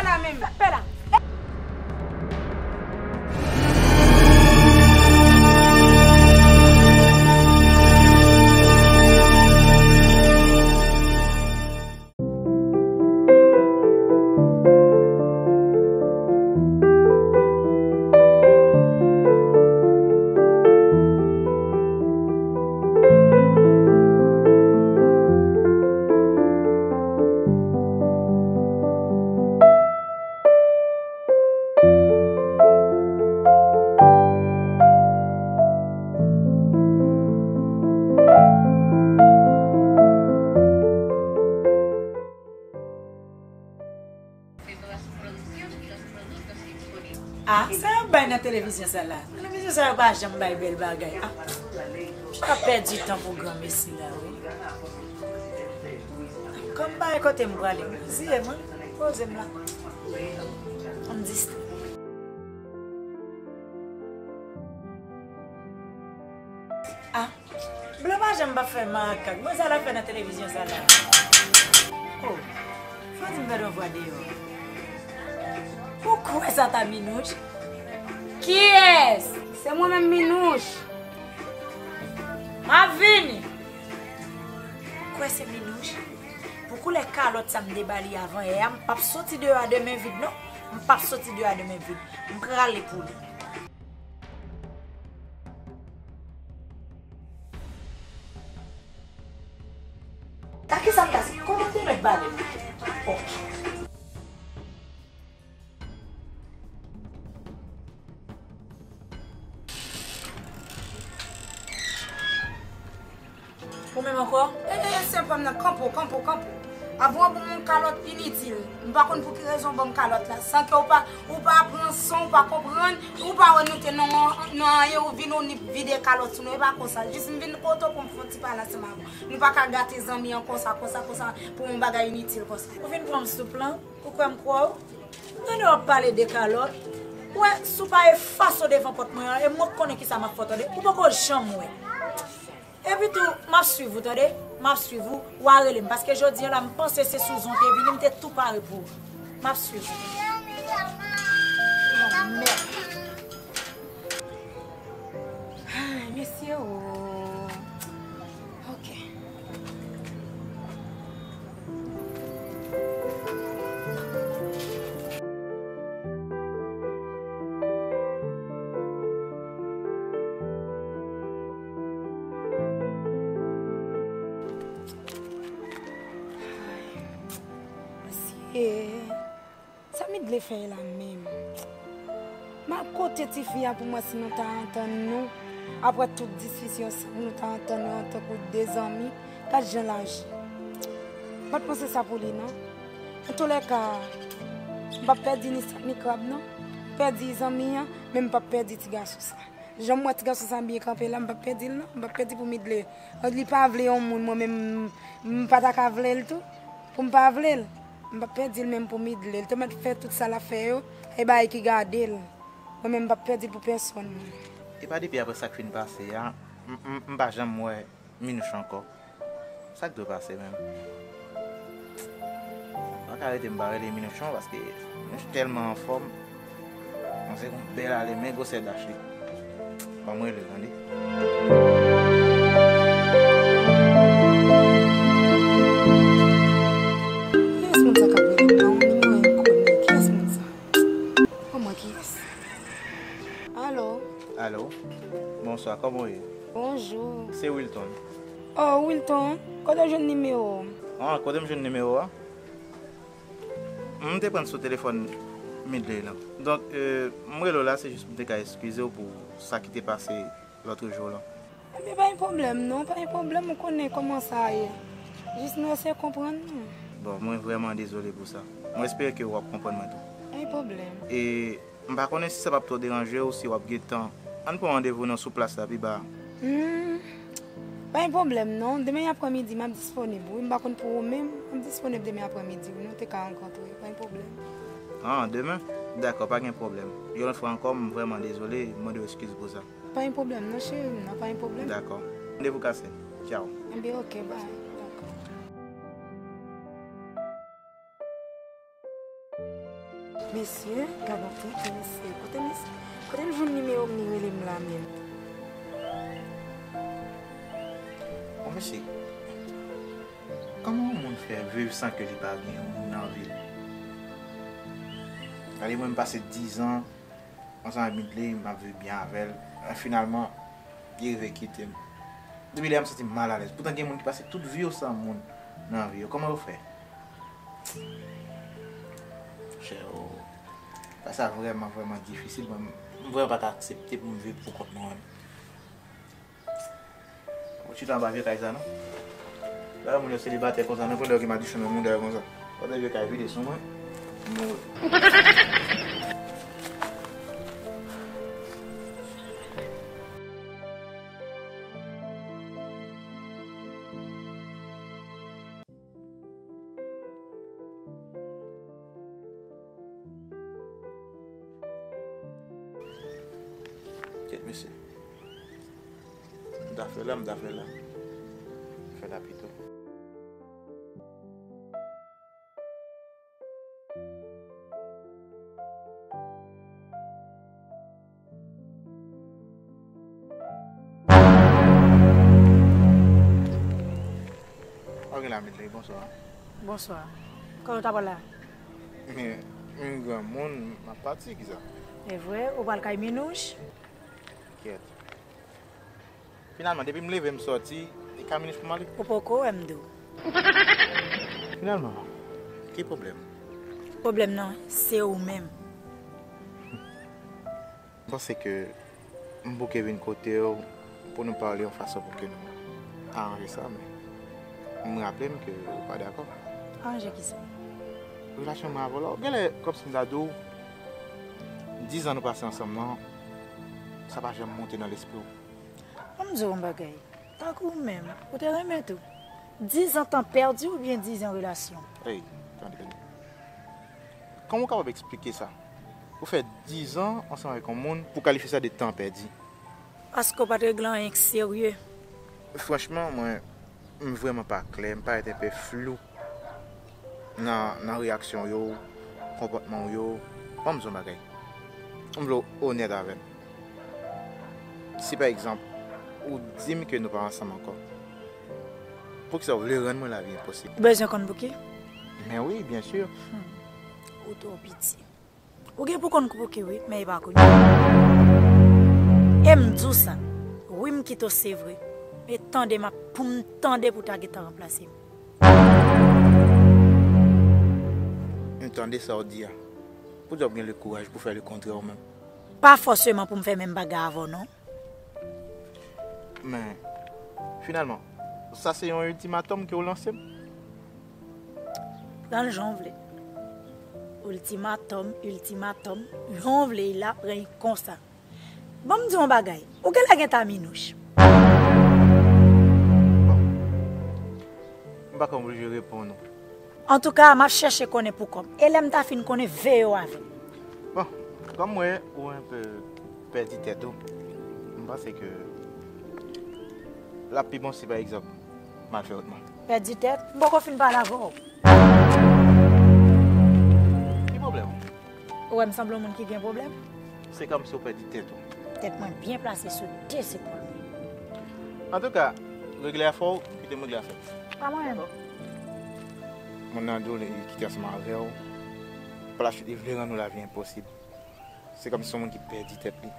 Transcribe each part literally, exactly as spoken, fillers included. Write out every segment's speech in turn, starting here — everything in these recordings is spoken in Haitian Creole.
Sa menm. Pè la. Ah, sa y ap bay nan televizyon sa la? Televizyon sa yo pa janm bay bèl bagay. Ah, m ap pèdi tan pou granmesi la, wi. Kòm m pa gen kote m prale, m ziye mwen, poze m la. An m distrè. Ah, Blan pa janm pa fè makak. Bon, sa l ap fè nan televizyon sa la? Oh, fò di m gade yon vwa deyò. Ou kwè sa ta Minouch? Kiyès? Se mwen menm Minouch. M ap vini. Kwè se Minouch? Pou koulè kalòt sa m te ba li avan yè a, m p ap soti deyò a de men vid non. M p ap soti deyò a de men vid. M prale pou li. A kisa m ta sèvi? Kòman te mèt bale m? Ok. Ou menm ankò? E, e, e, sè pa m nan, kanpe w, kanpe w, kanpe w. Avan w ban m yon kalòt initil. M pa konn pou ki rezon w ban m kalòt la. San ke w pa, ou pa pran san, ou pa konprann, ou pa wè nou te nan, nan anyen, ou vin ou ni vide kalòt sou nou. E pa konsa. Jis m vin kote w pou m fè yon ti pale ansanm avè w. Nou pa ka gate zanmi an konsa, konsa, konsa, pou yon bagay initil konsa. Ou vin pran m sou plan? Ou kwè m kwè w? M tande w ap pale de kalòt. Ou wè, si w pa efase w devan pòt mwen an, e mwen k konnen kisa m ap fè w, tande. Ou poko janm wè. Epi tou, m ap swiv ou, tande. M ap swiv ou. W a rele m. Paske jodi a la, m panse se sou zon te vini, m te tou pare pou ou. M ap swiv ou. Lanmèd. Ay, mesye o. Ok. Mesye. Sa Midley fè la menm? M al kote tifi a pou m wè si nou ta antann nou. Apre tout diskisyon sa, pou nou ta antann nou antankou de zanmi, gad jan l aji. M pa t panse sa pou li non. Antoulèka, m p ap pèdi ni sèt ni krab non. M pèdi zanmi an, men m p ap pèdi ti gason sa. Jan m wè ti gason sa byen kanpe la, m p ap pèdi l non. M p ap pèdi pou Midley. Li pa vle yon moun, mwen menm, m pa ta ka vle l tou. Pou m pa vle l, m p ap pèdi l menm pou Midley. L te mèt fè tout sa l ap fè yo, e bagay ki gade l. Mwen menm, m p ap pèdi l pou pèsonn. E pa depi apre sa k fin pase a, m, m, m pa janm wè Minouch ankò. Sa k dwe pase menm? M pa ka rete m pa rele Minouch non, paske Minouch tèlman anfòm. Mwen se yon bèl ale, men gwosè dach li. Ban mwen rele l, tande. Kiyès moun sa k ap rele m nan? Yon nimewo enkoni. Kiyès moun sa? Ban mwen kiyès? Alo? Alo? Bonswa, kòman w ye? Bonjou. Se Wilton. Oh, Wilton, kote w jwenn nimewo m? Ah, kote m jwenn nimewo a? M te pran sou telefòn Midley lan. Donk, euh, m rele w la, se jis pou m te ka eskize w pou sa ki te pase lòt jou lan. Ebyen, pa gen pwoblèm non, pa gen pwoblèm, ou konnen kòman sa ye. Jis nou eseye konprann nou. Bon, mwen vrèman dezole pou sa. Mwen espere ke w ap konprann mwen tou. Pa gen pwoblèm. E M pa konnen si sa p ap twò deranje w, si w ap gen tan. Ann pran randevou nan sou plas la pi ba a. Hmm. Pa gen pwoblèm non. Demen apre midi, m ap disponib, wi. M pa konn pou ou menm, m ap disponib demen apre midi, wi. Nou te ka rankontre. Pa gen pwoblèm. Ah, demen? Dakò, pa gen pwoblèm. Yon lòt fwa ankò, m vrèman dezole, m mande w eskiz pou sa. Pa gen pwoblèm non, cheri m nan, pa gen pwoblèm. Dakò. Randevou kase. Tchaw. Ebyen, ok, bye. Dakò. Mesye, gad yon tenten mesye. Kote mesye? Kote l jwenn nimewo m li rele m la menm? Bon, mesye, kòman yon moun fè viv san ke li pa gen yon moun nan vi l? Gade mwen, m pase dizan ansanm ak Midley, m ap viv byen avè l. Finalman, li rive kite m. Depi lè a, m santi m malalèz. Poutan gen moun ki pase tout vi yo san moun nan vi yo. Kòman yo fè? Chè, bagay sa vrèman, vrèman difisil. Mwen, m vrèman pa ka aksepte pou m viv pou kont mwen menm. Ou chita anba vye kay sa non. Lè moun yo selibatè konsa, nan pwen lè yo gen madichon nan moun dèyè konsa. Kote vye kay vide sou mwen. M mouri. Kèt mesye. M ta fè la, m ta fè la. Fè la pito. Ok la, Midley, bonswa. Bonswa. Kòman w t ap la? Men, m granmoun, m ap pati, kisa? E vre, ou pral kay Minouch? Kèt. Finalman, depi m leve m sòti, e kay Minouch pou m ale. Ou poko wè m di w. Finalman, ki pwoblèm? Pwoblèm nan, se ou menm. M panse ke m bouke vin kote w pou nou pale yon fason pou ke nou aranje sa, men m raple m ke ou pa dakò. Aranje kisa? Relasyon mwen avè w la, ou genlè kòmsi m ta di w, dizan nou pase ansanm nan, sa pa janm monte nan lespri w. Ban m di w yon bagay. Tankou w menm, ou te renmen tou. Dizan tan pèdi oubyen dizan relasyon? Ey, tande, tande. Kòman w kapab eksplike sa? Ou fè dizan ansanm avèk yon moun pou kalifye sa de tan pèdi? Paske w pa t regle anyen k serye. Franchman, mwen, m vrèman pa klè, m parèt enpe flou nan, nan reyaksyon w yo, konpòtman w yo. Ban m di w yon bagay. M vle w onèt avè m. Si pa egzanp, ou di m ke nou pa ansanm ankò, poukisa w vle rann mwen lavi enposib? Ou bezwen konn pouki? Men wi, byen si. Ou twò piti. Ou gen pou konn pouki wi, men e pa kounye a. E m di w sa, wi m kite w se vre, men tande m ap, pou m tande pou w ta gentan ranplase m. M tande sa w di a. Poukisa w gen le kouraj pou fè le kontrè ou menm? Pa fòseman pou m fè menm bagay avè w non. Men, finalman, sa se yon iltimatòm ke w lanse m? Pran l jan w vle. Iltimatòm, iltimatòm, jan w vle l la, pran l konsa. Ban m di w yon bagay, ou genlè gen ta Minouch. M pa ka oblije reponn ou. Antouka, m ap chèche konnen pou kò m. E lè m ta fin konnen, veye w avè m. Bon, kòm m wè ou enpe pèdi tèt ou, m panse ke l ap pi bon si, pa egzanp, m al fè otman. Pèdi tèt? M poko fin pale avè w. Ki pwoblèm ou? Ou wè m sanble yon moun ki gen pwoblèm? Se kòmsi w pèdi tèt ou. Tèt mwen byen plase sou de zepòl mwen. Antouka, regle afè w, kite m regle afè m. Pa mwen menm. Moun nan di w li kite ansanm avè w, pa lachit li vle rann ou lavi enposib. Se kòmsi se yon moun ki pèdi tèt li.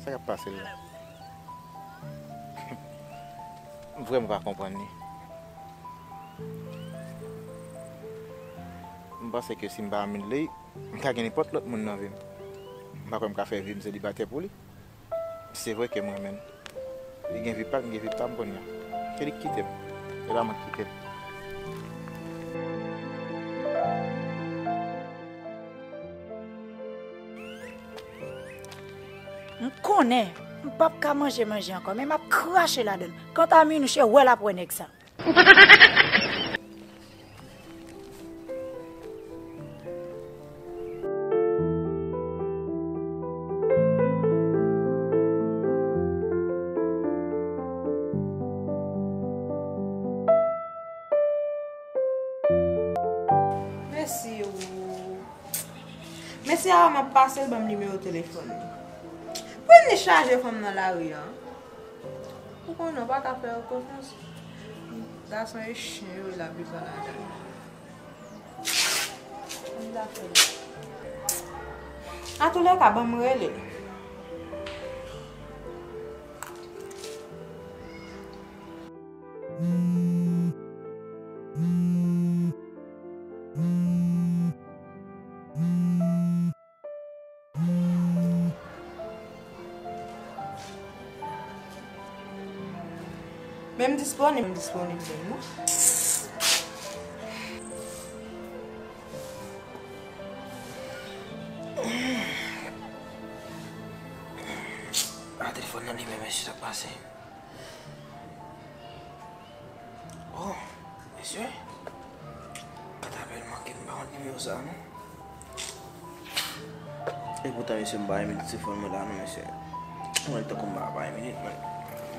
Sa k ap pase l la? M vrèman pa konprann li. M panse ke si m pa Midley, m ka gen nenpòt lòt moun nan vi m. M pa kwè m ka fè vi m selibatè pou li. Se vre ke m renmen l. Li gen vi pa l, m gen vi pa m kounye a. Ke li kite m. E pa mwen ki kite l. M konnen m p ap ka manje manje ankò, men m ap krache ladan l. Kanta Minouche, wè l ap wè nèg sa. Mèsi ou. E si a m ap pase l ban m nimewo telefòn li. Pou li chaje fanm nan lari a. Ou konnen, ou pa ka fè yo konfyans. Gason e chen yo, l ap viv ann Ayiti. Antoulèka, ban m rele. Men m disponib, m disponib menm, non. Ah, telefòn nan li menm, mesye, sa k pase? Oh, mesye. Kat apèl manke m, pa konn nimewo sa a, non. E poutan, mesye, m pa gen minit sou fon mwen la, non, mesye. Mwen, tankou m pa, pa gen minit, men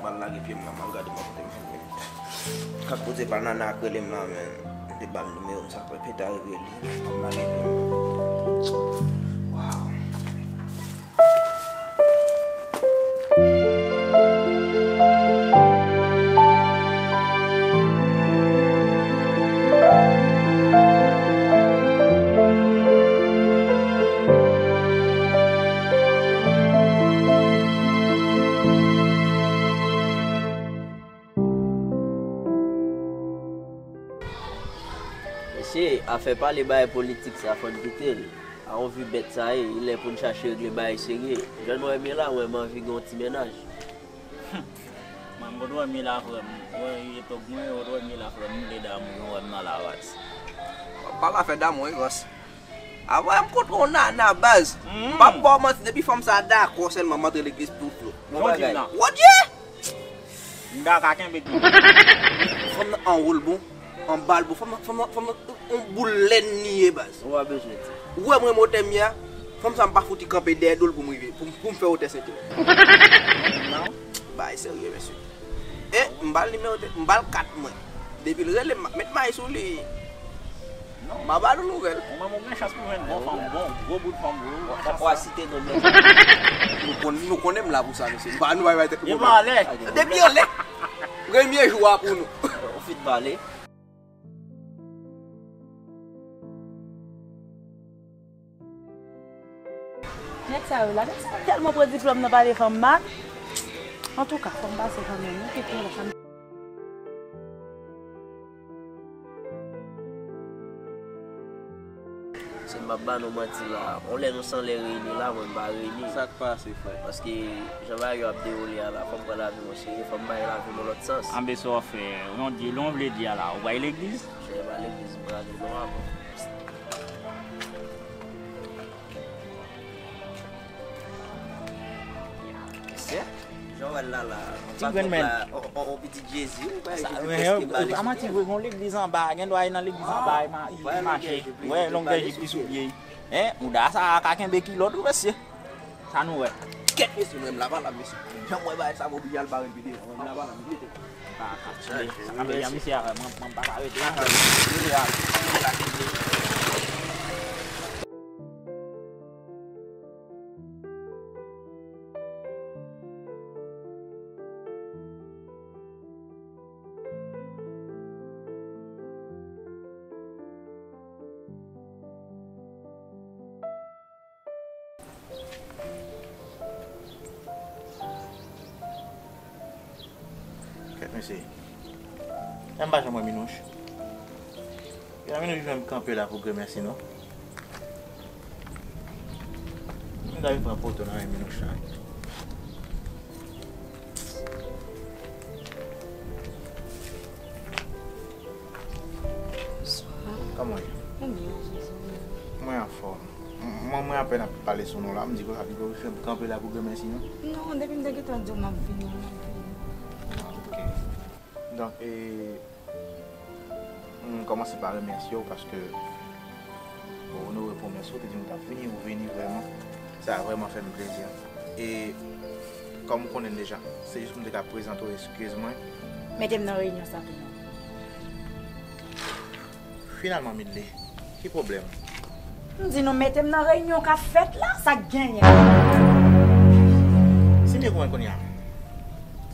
m al lage pye m la, m al gade mwen kote m fè minit. Kat kote pa nana ak rele m la, men. Li ba m nimewo m, sa fè peta rele li. M al lage pye m. Wow. Mesye, afè pale bagay politik sa, fò n kite l. A yon vi bèt sa ye, li lè pou n chache regle bagay serye. Jan nou wè m ye la, mwen, m anvi gen yon ti mennaj. Manm, ou t wè m ye la, frè m. Ou wè, epòk mwen, ou t wè m ye la, frè m, m vle damou, ou wè m nan lavat. W ap pale afè damou, wi, bòs. Avan m kontre yon nana, baz. M p ap ba w manti, depi fanm sa dakò sèlman, m antre legliz pou flou. Jan w di m nan. Wodye! M ta ka kenbe tou. Fanm nan anwo l bon, anba l bon. Fanm nan, fanm nan, fanm nan, yon boul lèn li ye, baz. Ou pa bezwen di. Ou wè mwen wotè m ye a? Fanm sa m pa fouti kanpe dèyè do l pou m rive, pou, pou m fè wotè senti l. Non. Bagay serye, mesye. E, m ba l nimewo te, m ba l kat mwen. Depi l rele m, m ap met may sou li. M a ba nou nouvèl. Ou menm ou gen chans pou jwenn bon fanm, bon, gwo bout fanm, gwo. W a site non mwen. Nou konn, nou konnen m la pou sa, mesye. Nou pa, nou pa bay tèt nou. Depi anlè. Depi anlè. Premye jou a pou nou. Ou fin pale. Nèg sa yo la, nèg sa yo tèlman pran diplòm nan pale fanm mal. Antouka, fò m pase kanmenm, wi, kite la. Se m p ap ba nou manti la. On lè nou san lè reyini la, mwen m pa reyini. Sa k pase, frè? Paske jan bagay yo ap dewoule a la, fò m pran lavi m o serye, fò m bay lavi m yon lòt sans. Anben sa w ap fè, yon di, lè w vle di a la, ou pral legliz? Chè, pa legliz, m prale non avan. Mesye. Jan w wè l la la, ti grenn men. On, on, on pitit Jezi, ou pa jis prèske bale sou pye. Pa manti vre, gon legliz anba, gen dwa e nan legliz anba, e ma-, e mache. Wè, longè jip li sou pye. Hein, mouda sa a ka kenbe kilòt wi, mesye. Sa nou wè. Kèt, mesye, mwen m lavalas, mesye. Jan m wè bagay sa, m oblije al bare l pi devan. Mwen m lavalas, mesye. Sa ka tire. Sa ka peye misye a, mwen, mwen pa ka rete la. Kèt mesye. Lè m pa janm wè Minouch. Gen Minouch jwenn kanpe la pou grenmèsi non. M ta vin pran poto nan men Minouch la. Bonswa. Kòman w ye? Mwen byen, Jezi, ou menm? Mwen anfòm. M-, mwen, mwen apèn ap pale sou nou la, m di konsa, pipo fè m kanpe la pou grenmèsi non. Non, depi m te gentan di w m ap vini, m ap vini. Ah, ok. Donk, e, m kòmanse pa remèsye w paske ou onore pwomès ou, te di m w t ap vini, ou vini vrèman. Sa vrèman fè m plezi. E, kòm ou konnen l deja, se jis pou m te ka prezante w eskiz mwen. Mete m nan reyinyon sa tou non. Finalman, Midley, ki pwoblèm? M di nou mete m nan reyinyon k ap fèt la, sa k genyen? Si m byen konprann kounye a,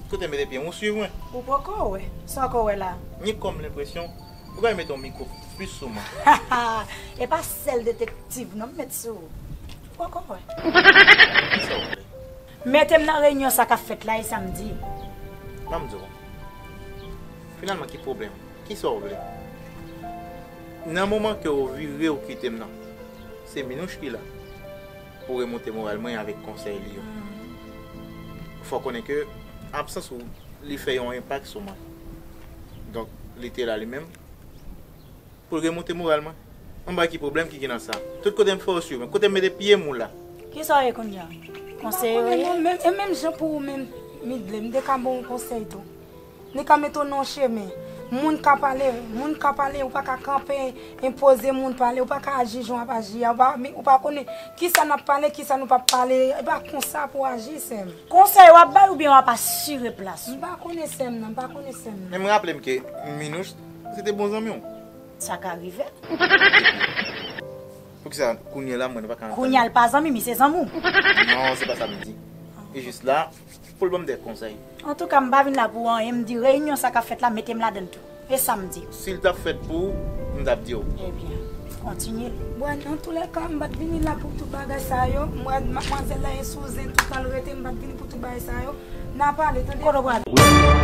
kote m mete pye m, ou swiv mwen? Ou poko wè. Sa w ko wè la? Ni kòm lenpresyon ou bay mete yon mikwo plis sou mwen. E pa sèl detektiv non m met sou ou. Ou poko wè. Kisa w vle? Mete m nan reyinyon sa k ap fèt la e sa m di. Ban m di w. Finalman, ki pwoblèm? Kisa w vle? Nan moman ke w vire w kite m nan, se Minouch ki la pou remonte moral mwen avèk konsèy li yo. Fò w konnen ke absans ou, li fè yon enpak sou mwen. Donk, li te la li menm pou l remonte moral mwen. Anba ki pwoblèm ki gen nan sa? Tout kote m fè w swiv mwen. Kote m mete pye m ou la. Kisa w ye kounye a? Konseye w ye? E menm jan pou ou menm, Midley, m te ka ba w yon konsèy tou. Li ka mete w nan yon chemen. Moun ka pale, moun ka pale, ou pa ka kanpe, enpoze moun pale, ou pa ka aji jan w ap aji a, ou pa, ou pa konnen kisa n ap pale, kisa nou p ap pale, e pa konsa pou w aji, sè m. Konsèy w ap bay oubyen w ap asire plas ou? M pa konnen, sè m, non, m pa konnen, sè m, non. Men m raple m ke Minouch, se te bon zanmi w. Sa ka rive. Poukisa kounye a la, mwen, nou pa ka antann? Kounye a, l pa zanmi m, li se zanmi w. Non, se pa sa m di. E jis la, pou l ban m de konsèy. Antouka, m pa vin la pou anyen, m di reyinyon sa k ap fèt la, mete m ladann tou. E sa m di. Si l t ap fèt pou ou, m t ap di w. Ebyen, kontinye l. Bon, antoulèka, m pa t vini la pou tout bagay sa yo. M wè madmwazèl la e sou zen toutan l rete, m pa t vini pou tout bagay sa yo. N a pale, tande? Kote w prale?